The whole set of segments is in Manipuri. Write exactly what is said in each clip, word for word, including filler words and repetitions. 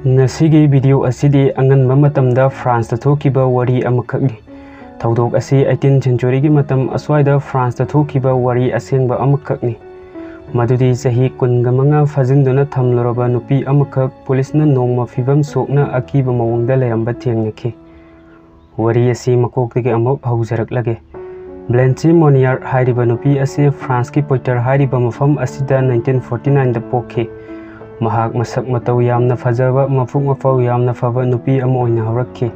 ꯉꯁꯤꯒꯤ ꯚꯤꯗꯤꯑꯣ ꯑꯁꯤꯗꯤ ꯑꯉꯟꯕ ꯃꯇꯝꯗ ꯐ꯭ꯔꯥꯟꯁꯇ ꯊꯣꯛꯈꯤꯕ ꯋꯥꯔꯤ ꯑꯃꯈꯛꯅꯤ꯫ ꯊꯧꯗꯣꯛ ꯑꯁꯤ ꯑꯩꯇꯤꯟ ꯁꯦꯟꯆꯨꯔꯤꯒꯤ ꯃꯇꯝ ꯑꯁ꯭ꯋꯥꯏꯗ ꯐ꯭ꯔꯥꯟꯁꯇ ꯊꯣꯛꯈꯤꯕ ꯋꯥꯔꯤ ꯑꯁꯦꯡꯕ ꯑꯃꯈꯛꯅꯤ꯫ ꯃꯗꯨꯗꯤ ꯆꯍꯤ ꯀꯨꯟꯒ ꯃꯉꯥ ꯐꯥꯖꯤꯟꯗꯨꯅ ꯊꯝꯂꯨꯔꯕ ꯅꯨꯄꯤ ꯑꯃꯈꯛ ꯄꯨꯂꯤꯁꯅ ꯅꯣꯡꯃ ꯐꯤꯕꯝ ꯁꯣꯛꯅ ꯑꯀꯤꯕ ꯃꯑꯣꯡꯗ ꯂꯩꯔꯝꯕ ꯊꯦꯡꯅꯈꯤ꯫ ꯋꯥꯔꯤ ꯑꯁꯤ ꯃꯀꯣꯛꯇꯒꯤ ꯑꯃꯨꯛ ꯍꯧꯖꯔꯛꯂꯒꯦ꯫ ꯕ꯭ꯂꯦꯟꯆꯤ ꯃꯣꯅꯤꯌꯥꯔ ꯍꯥꯏꯔꯤꯕ ꯅꯨꯄꯤ ꯑꯁꯤ ꯐ꯭ꯔꯥꯟꯁꯀꯤ ꯄꯣꯏꯇꯔ ꯍꯥꯏꯔꯤꯕ ꯃꯐꯝ ꯑꯁꯤꯗ ꯅꯥꯏꯟꯇꯤꯟ ꯐꯣꯔꯇꯤ ꯅꯥꯏꯟꯗ ꯄꯣꯛꯈꯤ꯫ ꯃꯍꯥꯛ ꯃꯁꯛ ꯃꯇꯧ ꯌꯥꯝꯅ ꯐꯖꯕ, ꯃꯄꯨꯛ ꯃꯄꯥꯎ ꯌꯥꯝꯅ ꯐꯕ ꯅꯨꯄꯤ ꯑꯃ ꯑꯣꯏꯅ ꯍꯧꯔꯛꯈꯤ꯫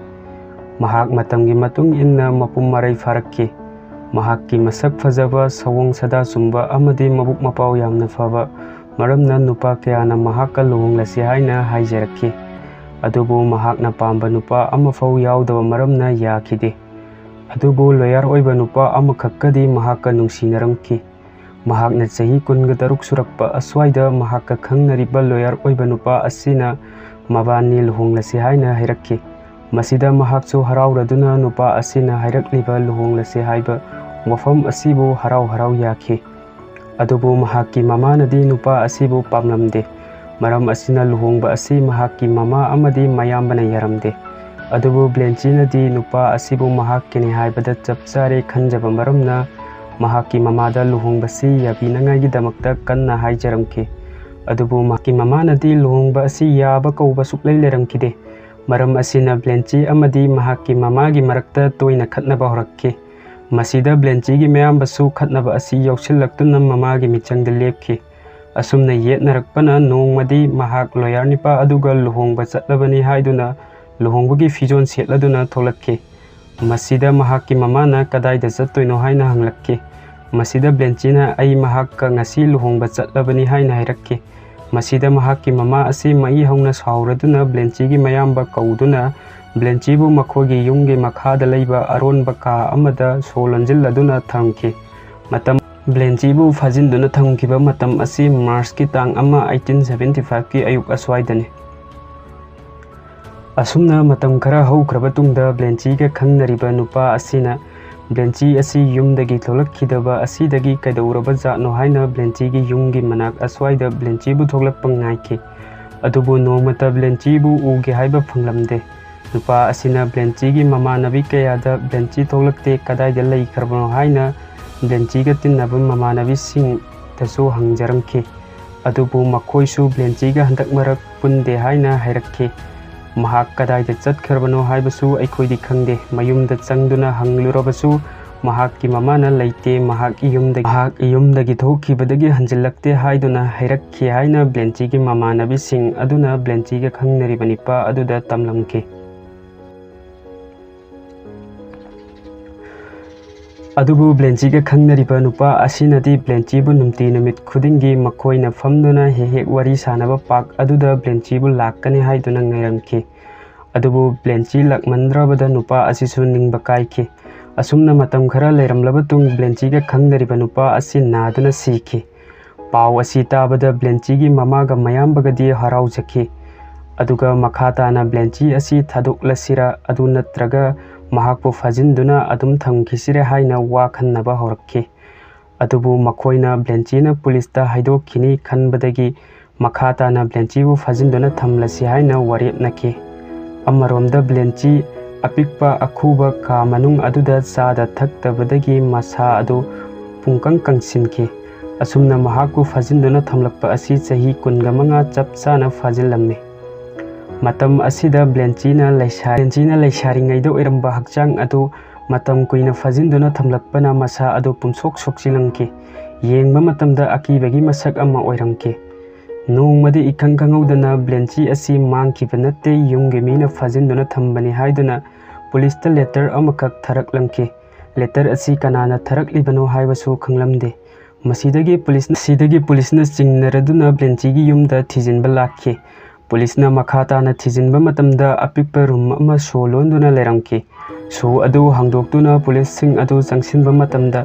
ꯃꯍꯥꯛ ꯃꯇꯝꯒꯤ ꯃꯇꯨꯡ ꯏꯟꯅ ꯃꯄꯨꯡ ꯃꯔꯩ ꯐꯥꯔꯛꯈꯤ꯫ ꯃꯍꯥꯛꯀꯤ ꯃꯁꯛ ꯐꯖꯕ, ꯁꯑꯣꯡ ꯁꯥꯗꯥ ꯆꯨꯝꯕ ꯑꯃꯗꯤ ꯃꯕꯨꯛ ꯃꯄꯥꯎ ꯌꯥꯝꯅ ꯐꯕ ꯃꯔꯝꯅ ꯅꯨꯄꯥ ꯀꯌꯥꯅ ꯃꯍꯥꯛꯀ ꯂꯨꯍꯣꯡꯂꯁꯤ ꯍꯥꯏꯅ ꯍꯥꯏꯖꯔꯛꯈꯤ꯫ ꯑꯗꯨꯕꯨ ꯃꯍꯥꯛꯅ ꯄꯥꯝꯕ ꯅꯨꯄꯥ ꯑꯃꯐꯥꯎ ꯌꯥꯎꯗꯕ ꯃꯔꯝꯅ ꯌꯥꯈꯤꯗꯦ꯫ ꯑꯗꯨꯕꯨ ꯂꯣꯌꯔ ꯑꯣꯏꯕ ꯅꯨꯄꯥ ꯑꯃꯈꯛꯀꯗꯤ ꯃꯍꯥꯛꯀ ꯅꯨꯡꯁꯤꯅꯔꯝꯈꯤ꯫ ꯃꯍꯥꯛꯅ ꯆꯍꯤ ꯀꯨꯟꯒ ꯇꯔꯨꯛ ꯁꯨꯔꯛꯄ ꯑꯁ꯭ꯋꯥꯏꯗ ꯃꯍꯥꯛꯀ ꯈꯪꯅꯔꯤꯕ ꯂꯣꯌꯔ ꯑꯣꯏꯕ ꯅꯨꯄꯥ ꯑꯁꯤꯅ ꯃꯕꯥꯅꯤ ꯂꯨꯍꯣꯡꯂꯁꯤ ꯍꯥꯏꯅ ꯍꯥꯏꯔꯛꯈꯤ꯫ ꯃꯁꯤꯗ ꯃꯍꯥꯛꯁꯨ ꯍꯔꯥꯎꯔꯗꯨꯅ ꯅꯨꯄꯥ ꯑꯁꯤꯅ ꯍꯥꯏꯔꯛꯂꯤꯕ ꯂꯨꯍꯣꯡꯂꯁꯤ ꯍꯥꯏꯕ ꯋꯥꯐꯝ ꯑꯁꯤꯕꯨ ꯍꯔꯥꯎ ꯍꯔꯥꯎ ꯌꯥꯈꯤ꯫ ꯑꯗꯨꯕꯨ ꯃꯍꯥꯛꯀꯤ ꯃꯃꯥꯅꯗꯤ ꯅꯨꯄꯥ ꯑꯁꯤꯕꯨ ꯄꯥꯝꯂꯝꯗꯦ꯫ ꯃꯔꯝ ꯑꯁꯤꯅ ꯂꯨꯍꯣꯡꯕ ꯑꯁꯤ ꯃꯍꯥꯛꯀꯤ ꯃꯃꯥ ꯑꯃꯗꯤ ꯃꯌꯥꯝꯕꯅ ꯌꯥꯔꯝꯗꯦ꯫ ꯑꯗꯨꯕꯨ ꯕ꯭ꯂꯦꯟꯆꯤꯅꯗꯤ ꯅꯨꯄꯥ ꯑꯁꯤꯕꯨ ꯃꯍꯥꯛꯀꯤꯅꯤ ꯍꯥꯏꯕꯗ ꯆꯞ ꯆꯥꯔꯦ ꯈꯟꯖꯕ ꯃꯔꯝꯅ ꯃꯍꯥꯛꯀꯤ ꯃꯃꯥꯗ ꯂꯨꯍꯣꯡꯕꯁꯤ ꯌꯥꯕꯤꯅꯉꯥꯏꯒꯤꯗꯃꯛꯇ ꯀꯟꯅ ꯍꯥꯏꯖꯔꯝꯈꯤ꯫ ꯑꯗꯨꯕꯨ ꯃꯍꯥꯛꯀꯤ ꯃꯃꯥꯅꯗꯤ ꯂꯨꯍꯣꯡꯕ ꯑꯁꯤ ꯌꯥꯕ ꯀꯧꯕ ꯁꯨꯛꯂꯩ ꯂꯩꯔꯝꯈꯤꯗꯦ꯫ ꯃꯔꯝ ꯑꯁꯤꯅ ꯕ꯭ꯂꯦꯟꯆꯤ ꯑꯃꯗꯤ ꯃꯍꯥꯛꯀꯤ ꯃꯃꯥꯒꯤ ꯃꯔꯛꯇ ꯇꯣꯏꯅ ꯈꯠꯅꯕ ꯍꯧꯔꯛꯈꯤ꯫ ꯃꯁꯤꯗ ꯕ꯭ꯂꯦꯟꯆꯤꯒꯤ ꯃꯌꯥꯝꯕꯁꯨ ꯈꯠꯅꯕ ꯑꯁꯤ ꯌꯥꯎꯁꯤꯜꯂꯛꯇꯨꯅ ꯃꯃꯥꯒꯤ ꯃꯤꯆꯪꯗ ꯂꯦꯞꯈꯤ꯫ ꯑꯁꯨꯝꯅ ꯌꯦꯠꯅꯔꯛꯄꯅ ꯅꯣꯡꯃꯗꯤ ꯃꯍꯥꯛ ꯂꯣꯌꯔ ꯅꯨꯄꯥ ꯑꯗꯨꯒ ꯂꯨꯍꯣꯡꯕ ꯆꯠꯂꯕꯅꯤ ꯍꯥꯏꯗꯨꯅ ꯂꯨꯍꯣꯡꯕꯒꯤ ꯐꯤꯖꯣꯜ ꯁꯦꯠꯂꯗꯨꯅ ꯊꯣꯛꯂꯛꯈꯤ꯫ ꯃꯁꯤꯗ ꯃꯍꯥꯛꯀꯤ ꯃꯃꯥꯅ ꯀꯗꯥꯏꯗ ꯆꯠꯇꯣꯏꯅꯣ ꯍꯥꯏꯅ ꯍꯪꯂꯛꯈꯤ꯫ ꯃꯁꯤꯗ ꯕ꯭ꯂꯦꯟꯆꯤꯅ "ꯑꯩ ꯃꯍꯥꯛꯀ ꯉꯁꯤ ꯂꯨꯍꯣꯡꯕ ꯆꯠꯂꯕꯅꯤ" ꯍꯥꯏꯅ ꯍꯥꯏꯔꯛꯈꯤ꯫ ꯃꯁꯤꯗ ꯃꯍꯥꯛꯀꯤ ꯃꯃꯥ ꯑꯁꯤ ꯃꯩ ꯍꯧꯅ ꯁꯥꯎꯔꯗꯨꯅ ꯕ꯭ꯂꯦꯟꯆꯤꯒꯤ ꯃꯌꯥꯝꯕ ꯀꯧꯗꯨꯅ ꯕ꯭ꯂꯦꯟꯆꯤꯕꯨ ꯃꯈꯣꯏꯒꯤ ꯌꯨꯝꯒꯤ ꯃꯈꯥꯗ ꯂꯩꯕ ꯑꯔꯣꯟꯕ ꯀꯥ ꯑꯃꯗ ꯁꯣ ꯂꯣꯟꯁꯤꯜꯂꯗꯨꯅ ꯊꯝꯈꯤ꯫ ꯃꯇꯝ ꯕ꯭ꯂꯦꯟꯆꯤꯕꯨ ꯐꯥꯖꯤꯟꯗꯨꯅ ꯊꯝꯈꯤꯕ ꯃꯇꯝ ꯑꯁꯤ ꯃꯥꯔꯆꯀꯤ ꯇꯥꯡ ꯑꯃ, ꯑꯩꯇꯤꯟ ꯁꯚꯦꯟꯇꯤ ꯐꯥꯏꯚꯀꯤ ꯑꯌꯨꯛ ꯑꯁ꯭ꯋꯥꯏꯗꯅꯤ꯫ ꯑꯁꯨꯝꯅ ꯃꯇꯝ ꯈꯔ ꯍꯧꯈ꯭ꯔꯕ ꯇꯨꯡꯗ ꯕ꯭ꯂꯦꯟꯆꯤꯒ ꯈꯪꯅꯔꯤꯕ ꯅꯨꯄꯥ ꯑꯁꯤꯅ ꯕ꯭ꯂꯦꯟꯆꯤ ꯑꯁꯤ ꯌꯨꯝꯗꯒꯤ ꯊꯣꯛꯂꯛꯈꯤꯗꯕ ꯑꯁꯤꯗꯒꯤ ꯀꯩꯗꯧꯔꯕ ꯖꯥꯠꯅꯣ ꯍꯥꯏꯅ ꯕ꯭ꯂꯦꯟꯆꯤꯒꯤ ꯌꯨꯝꯒꯤ ꯃꯅꯥꯛ ꯑꯁ꯭ꯋꯥꯏꯗ ꯕ꯭ꯂꯦꯟꯆꯤꯕꯨ ꯊꯣꯛꯂꯛꯄ ꯉꯥꯏꯈꯤ꯫ ꯑꯗꯨꯕꯨ ꯅꯣꯡꯃꯇ ꯕ꯭ꯂꯦꯟꯆꯤꯕꯨ ꯎꯒꯦ ꯍꯥꯏꯕ ꯐꯪꯂꯝꯗꯦ꯫ ꯅꯨꯄꯥ ꯑꯁꯤꯅ ꯕ꯭ꯂꯦꯟꯆꯤꯒꯤ ꯃꯃꯥꯟꯅꯕꯤ ꯀꯌꯥꯗ ꯕ꯭ꯂꯦꯟꯆꯤ ꯊꯣꯛꯂꯛꯇꯦ, ꯀꯗꯥꯏꯗ ꯂꯩꯈ꯭ꯔꯕꯅꯣ ꯍꯥꯏꯅ ꯕ꯭ꯂꯦꯟꯆꯤꯒ ꯇꯤꯟꯅꯕ ꯃꯃꯥꯟꯅꯕꯤꯁꯤꯡꯗꯁꯨ ꯍꯪꯖꯔꯝꯈꯤ꯫ ꯑꯗꯨꯕꯨ ꯃꯈꯣꯏꯁꯨ ꯕ꯭ꯂꯦꯟꯆꯤꯒ ꯍꯟꯗꯛ ꯃꯔꯛ ꯄꯨꯟꯗꯦ ꯍꯥꯏꯅ ꯍꯥꯏꯔꯛꯈꯤ꯫ ꯃꯍꯥꯛ ꯀꯗꯥꯏꯗ ꯆꯠꯈ꯭ꯔꯕꯅꯣ ꯍꯥꯏꯕꯁꯨ ꯑꯩꯈꯣꯏꯗꯤ ꯈꯪꯗꯦ꯫ ꯃꯌꯨꯝꯗ ꯆꯪꯗꯨꯅ ꯍꯪꯂꯨꯔꯕꯁꯨ ꯃꯍꯥꯛꯀꯤ ꯃꯃꯥꯅ ꯂꯩꯇꯦ, ꯃꯍꯥꯛ ꯌꯨꯝꯗꯒꯤ, ꯃꯍꯥꯛ ꯌꯨꯝꯗꯒꯤ ꯊꯣꯛꯈꯤꯕꯗꯒꯤ ꯍꯟꯖꯤꯜꯂꯛꯇꯦ ꯍꯥꯏꯗꯨꯅ ꯍꯥꯏꯔꯛꯈꯤ ꯍꯥꯏꯅ ꯕ꯭ꯂꯦꯟꯆꯤꯒꯤ ꯃꯃꯥꯟꯅꯕꯤꯁꯤꯡ ꯑꯗꯨꯅ ꯕ꯭ꯂꯦꯟꯆꯤꯒ ꯈꯪꯅꯔꯤꯕ ꯅꯨꯄꯥ ꯑꯗꯨꯗ ꯇꯝꯂꯝꯈꯤ꯫ ꯑꯗꯨꯕꯨ ꯕ꯭ꯂꯦꯟꯆꯤꯒ ꯈꯪꯅꯔꯤꯕ ꯅꯨꯄꯥ ꯑꯁꯤꯅꯗꯤ ꯕ꯭ꯂꯦꯟꯆꯤꯕꯨ ꯅꯨꯡꯇꯤ ꯅꯨꯃꯤꯠ ꯈꯨꯗꯤꯡꯒꯤ ꯃꯈꯣꯏꯅ ꯐꯝꯗꯨꯅ ꯍꯦꯛ ꯍꯦꯛ ꯋꯥꯔꯤ ꯁꯥꯟꯅꯕ ꯄꯥꯔꯛ ꯑꯗꯨꯗ ꯕ꯭ꯂꯦꯟꯆꯤꯕꯨ ꯂꯥꯛꯀꯅꯤ ꯍꯥꯏꯗꯨꯅ ꯉꯥꯏꯔꯝꯈꯤ꯫ ꯑꯗꯨꯕꯨ ꯕ꯭ꯂꯦꯟꯆꯤ ꯂꯥꯛꯃꯟꯗ꯭ꯔꯕꯗ ꯅꯨꯄꯥ ꯑꯁꯤꯁꯨ ꯅꯤꯡꯕ ꯀꯥꯏꯈꯤ꯫ ꯑꯁꯨꯝꯅ ꯃꯇꯝ ꯈꯔ ꯂꯩꯔꯝꯂꯕ ꯇꯨꯡ ꯕ꯭ꯂꯦꯟꯆꯤꯒ ꯈꯪꯅꯔꯤꯕ ꯅꯨꯄꯥ ꯑꯁꯤ ꯅꯥꯗꯨꯅ ꯁꯤꯈꯤ꯫ ꯄꯥꯎ ꯑꯁꯤ ꯇꯥꯕꯗ ꯕ꯭ꯂꯦꯟꯆꯤꯒꯤ ꯃꯃꯥꯒ ꯃꯌꯥꯝꯕꯒꯗꯤ ꯍꯔꯥꯎꯖꯈꯤ꯫ ꯑꯗꯨꯒ ꯃꯈꯥ ꯇꯥꯅ ꯕ꯭ꯂꯦꯟꯆꯤ ꯑꯁꯤ ꯊꯥꯗꯣꯛꯂꯁꯤꯔ, ꯑꯗꯨ ꯅꯠꯇ꯭ꯔꯒ ꯃꯍꯥꯛꯄꯨ ꯐꯥꯖꯤꯟꯗꯨꯅ ꯑꯗꯨꯝ ꯊꯝꯈꯤꯁꯤꯔꯦ ꯍꯥꯏꯅ ꯋꯥ ꯈꯟꯅꯕ ꯍꯧꯔꯛꯈꯤ꯫ ꯑꯗꯨꯕꯨ ꯃꯈꯣꯏꯅ ꯕ꯭ꯂꯦꯟꯆꯤꯅ ꯄꯨꯂꯤꯁꯇ ꯍꯥꯏꯗꯣꯛꯈꯤꯅꯤ ꯈꯟꯕꯗꯒꯤ ꯃꯈꯥ ꯇꯥꯅ ꯕ꯭ꯂꯦꯟꯆꯤꯕꯨ ꯐꯥꯖꯤꯟꯗꯨꯅ ꯊꯝꯂꯁꯤ ꯍꯥꯏꯅ ꯋꯥꯔꯦꯞꯅꯈꯤ꯫ ꯑꯃꯔꯣꯝꯗ ꯕ꯭ꯂꯦꯟꯆꯤ ꯑꯄꯤꯛꯄ ꯑꯈꯨꯕ ꯀꯥ ꯃꯅꯨꯡ ꯑꯗꯨꯗ ꯆꯥꯗ ꯊꯛꯇꯕꯗꯒꯤ ꯃꯁꯥ ꯑꯗꯨ ꯄꯨꯡꯀꯪ ꯀꯪꯁꯤꯟꯈꯤ꯫ ꯑꯁꯨꯝꯅ ꯃꯍꯥꯛꯄꯨ ꯐꯥꯖꯤꯟꯗꯨꯅ ꯊꯝꯂꯛꯄ ꯑꯁꯤ ꯆꯍꯤ ꯀꯨꯟꯒ ꯃꯉꯥ ꯆꯞ ꯆꯥꯅ ꯐꯥꯖꯤꯜꯂꯝꯃꯤ꯫ ꯃꯇꯝ ꯑꯁꯤꯗ ꯕ꯭ꯂꯦꯟꯆꯤꯅ ꯂꯩꯁꯥ-, ꯕ꯭ꯂꯦꯟꯆꯤꯅ ꯂꯩꯁꯥꯔꯤꯉꯩꯗ ꯑꯣꯏꯔꯝꯕ ꯍꯛꯆꯥꯡ ꯑꯗꯨ ꯃꯇꯝ ꯀꯨꯏꯅ ꯐꯥꯖꯤꯟꯗꯨꯅ ꯊꯝꯂꯛꯄꯅ ꯃꯁꯥ ꯑꯗꯨ ꯄꯨꯝꯁꯣꯛ ꯁꯣꯛꯆꯤꯜꯂꯝꯈꯤ꯫ ꯌꯦꯡꯕ ꯃꯇꯝꯗ ꯑꯀꯤꯕꯒꯤ ꯃꯁꯛ ꯑꯃ ꯑꯣꯏꯔꯝꯈꯤ꯫ ꯅꯣꯡꯃꯗꯤ ꯏꯈꯪ ꯈꯪꯍꯧꯗꯅ ꯕ꯭ꯂꯦꯟꯆꯤ ꯑꯁꯤ ꯃꯥꯡꯈꯤꯕ ꯅꯠꯇꯦ, ꯌꯨꯝꯒꯤ ꯃꯤꯅ ꯐꯥꯖꯤꯟꯗꯨꯅ ꯊꯝꯕꯅꯤ ꯍꯥꯏꯗꯨꯅ ꯄꯨꯂꯤꯁꯇ ꯂꯦꯇꯔ ꯑꯃꯈꯛ ꯊꯥꯔꯛꯂꯝꯈꯤ꯫ ꯂꯦꯇꯔ ꯑꯁꯤ ꯀꯅꯥꯅ ꯊꯥꯔꯛꯂꯤꯕꯅꯣ ꯍꯥꯏꯕꯁꯨ ꯈꯪꯂꯝꯗꯦ꯫ ꯃꯁꯤꯗꯒꯤ ꯄꯨꯂꯤꯁꯅ, ꯁꯤꯗꯒꯤ ꯄꯨꯂꯤꯁꯅ ꯆꯤꯡꯅꯔꯗꯨꯅ ꯕ꯭ꯂꯦꯟꯆꯤꯒꯤ ꯌꯨꯝꯗ ꯊꯤꯖꯤꯟꯕ ꯂꯥꯛꯈꯤ꯫ ꯄꯨꯂꯤꯁꯅ ꯃꯈꯥ ꯇꯥꯅ ꯊꯤꯖꯤꯟꯕ ꯃꯇꯝꯗ ꯑꯄꯤꯛꯄ ꯔꯨꯝ ꯑꯃ ꯁꯣ ꯂꯣꯟꯗꯨꯅ ꯂꯩꯔꯝꯈꯤ꯫ ꯁꯣ ꯑꯗꯨ ꯍꯥꯡꯗꯣꯛꯇꯨꯅ ꯄꯨꯂꯤꯁꯁꯤꯡ ꯑꯗꯨ ꯆꯪꯁꯤꯟꯕ ꯃꯇꯝꯗ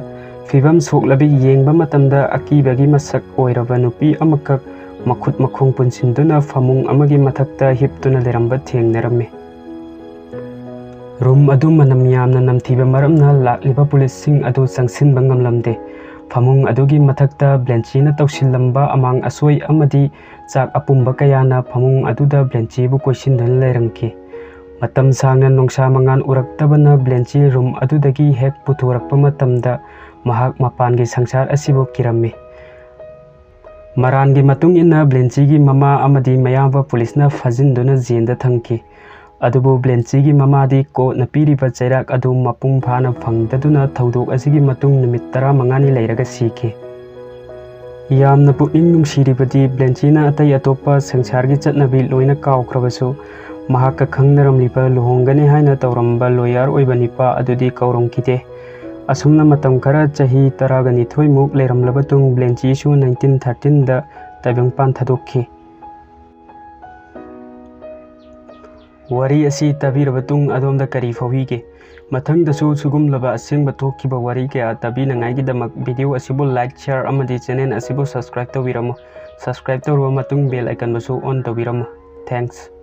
ꯐꯤꯕꯝ ꯁꯣꯛꯂꯕꯤ ꯌꯦꯡꯕ ꯃꯇꯝꯗ ꯑꯀꯤꯕꯒꯤ ꯃꯁꯛ ꯑꯣꯏꯔꯕ ꯅꯨꯄꯤ ꯑꯃꯈꯛ ꯃꯈꯨꯠ ꯃꯈꯣꯡ ꯄꯨꯟꯁꯤꯟꯗꯨꯅ ꯐꯃꯨꯡ ꯑꯃꯒꯤ ꯃꯊꯛꯇ ꯍꯤꯞꯇꯨꯅ ꯂꯩꯔꯝꯕ ꯊꯦꯡꯅꯔꯝꯃꯤ꯫ ꯔꯨꯝ ꯑꯗꯨ ꯃꯅꯝ ꯌꯥꯝꯅ ꯅꯝꯊꯤꯕ ꯃꯔꯝꯅ ꯂꯥꯛꯂꯤꯕ ꯄꯨꯂꯤꯁꯁꯤꯡ ꯑꯗꯨ ꯆꯪꯁꯤꯟꯕ ꯉꯝꯂꯝꯗꯦ꯫ ꯐꯃꯨꯡ ꯑꯗꯨꯒꯤ ꯃꯊꯛꯇ ꯕ꯭ꯂꯦꯟꯆꯤꯅ ꯇꯧꯁꯤꯜꯂꯝꯕ ꯑꯃꯥꯡ ꯑꯁꯣꯏ ꯑꯃꯗꯤ ꯆꯥꯛ ꯑꯄꯨꯝꯕ ꯀꯌꯥꯅ ꯐꯃꯨꯡ ꯑꯗꯨꯗ ꯕ꯭ꯂꯦꯟꯆꯤꯕꯨ ꯀꯣꯏꯁꯤꯟꯗꯨꯅ ꯂꯩꯔꯝꯈꯤ꯫ ꯃꯇꯝ ꯁꯥꯡꯅ ꯅꯨꯡꯁꯥ ꯃꯉꯥꯜ ꯎꯔꯛꯇꯕꯅ ꯕ꯭ꯂꯦꯟꯆꯤ ꯔꯨꯝ ꯑꯗꯨꯗꯒꯤ ꯍꯦꯛ ꯄꯨꯊꯣꯔꯛꯄ ꯃꯇꯝꯗ ꯃꯍꯥꯛ ꯃꯄꯥꯟꯒꯤ ꯁꯪꯁꯥꯔ ꯑꯁꯤꯕꯨ ꯀꯤꯔꯝꯃꯤ꯫ ꯃꯔꯥꯟꯒꯤ ꯃꯇꯨꯡ ꯏꯟꯅ ꯕ꯭ꯂꯦꯟꯆꯤꯒꯤ ꯃꯃꯥ ꯑꯃꯗꯤ ꯃꯌꯥꯝꯕ ꯄꯨꯂꯤꯁꯅ ꯐꯥꯖꯤꯟꯗꯨꯅ ꯖꯦꯜꯗ ꯊꯝꯈꯤ꯫ ꯑꯗꯨꯕꯨ ꯕ꯭ꯂꯦꯟꯆꯤꯒꯤ ꯃꯃꯥꯗꯤ ꯀꯣꯔꯠꯅ ꯄꯤꯔꯤꯕ ꯆꯩꯔꯥꯛ ꯑꯗꯨ ꯃꯄꯨꯡ ꯐꯥꯅ ꯐꯪꯗꯗꯨꯅ ꯊꯧꯗꯣꯛ ꯑꯁꯤꯒꯤ ꯃꯇꯨꯡ ꯅꯨꯃꯤꯠ ꯇꯔꯥꯃꯉꯥꯅꯤ ꯂꯩꯔꯒ ꯁꯤꯈꯤ꯫ ꯌꯥꯝꯅ ꯄꯨꯛꯅꯤꯡ ꯅꯨꯡꯁꯤꯔꯤꯕꯗꯤ ꯕ꯭ꯂꯦꯟꯆꯤꯅ ꯑꯇꯩ ꯑꯇꯣꯞꯄ ꯁꯪꯁꯥꯔꯒꯤ ꯆꯠꯅꯕꯤ ꯂꯣꯏꯅ ꯀꯥꯎꯈ꯭ꯔꯕꯁꯨ, ꯃꯍꯥꯛꯀ ꯈꯪꯅꯔꯝꯂꯤꯕ ꯂꯨꯍꯣꯡꯒꯅꯤ ꯍꯥꯏꯅ ꯇꯧꯔꯝꯕ ꯂꯣꯌꯔ ꯑꯣꯏꯕ ꯅꯤꯄꯥ ꯑꯗꯨꯗꯤ ꯀꯥꯎꯔꯝꯈꯤꯗꯦ꯫ ꯑꯁꯨꯝꯅ ꯃꯇꯝ ꯈꯔ ꯆꯍꯤ ꯇꯔꯥꯒ ꯅꯤꯊꯣꯏꯃꯨꯛ ꯂꯩꯔꯝꯂꯕ ꯇꯨꯡ ꯕ꯭ꯂꯦꯟꯆꯤꯁꯨ ꯅꯥꯏꯟꯇꯤꯟ ꯊꯥꯔꯇꯤꯟꯗ ꯇꯥꯏꯕꯪꯄꯥꯟ ꯊꯥꯗꯣꯛꯈꯤ꯫ ꯋꯥꯔꯤ ꯑꯁꯤ ꯇꯥꯕꯤꯔꯕ ꯇꯨꯡ ꯑꯗꯣꯝꯗ ꯀꯔꯤ ꯐꯥꯎꯕꯤꯒꯦ? ꯃꯊꯪꯗꯁꯨ ꯁꯤꯒꯨꯝꯂꯕ ꯑꯁꯦꯡꯕ ꯊꯣꯛꯈꯤꯕ ꯋꯥꯔꯤ ꯀꯌꯥ ꯇꯥꯕꯤꯅꯉꯥꯏꯒꯤꯗꯃꯛ ꯚꯤꯗꯤꯑꯣ ꯑꯁꯤꯕꯨ ꯂꯥꯏꯛ, ꯁꯤꯌꯔ ꯑꯃꯗꯤ ꯆꯦꯅꯦꯜ ꯑꯁꯤꯕꯨ ꯁꯕꯁꯀ꯭ꯔꯥꯏꯕ ꯇꯧꯕꯤꯔꯝꯃꯨ꯫ ꯁꯕꯁꯀ꯭ꯔꯥꯏꯕ ꯇꯧꯔꯕ ꯃꯇꯨꯡ ꯕꯦꯜ ꯑꯥꯏꯀꯟꯕꯨꯁꯨ ꯑꯣꯟ ꯇꯧꯕꯤꯔꯝꯃꯨ꯫ ꯊꯦꯡꯛꯁ꯫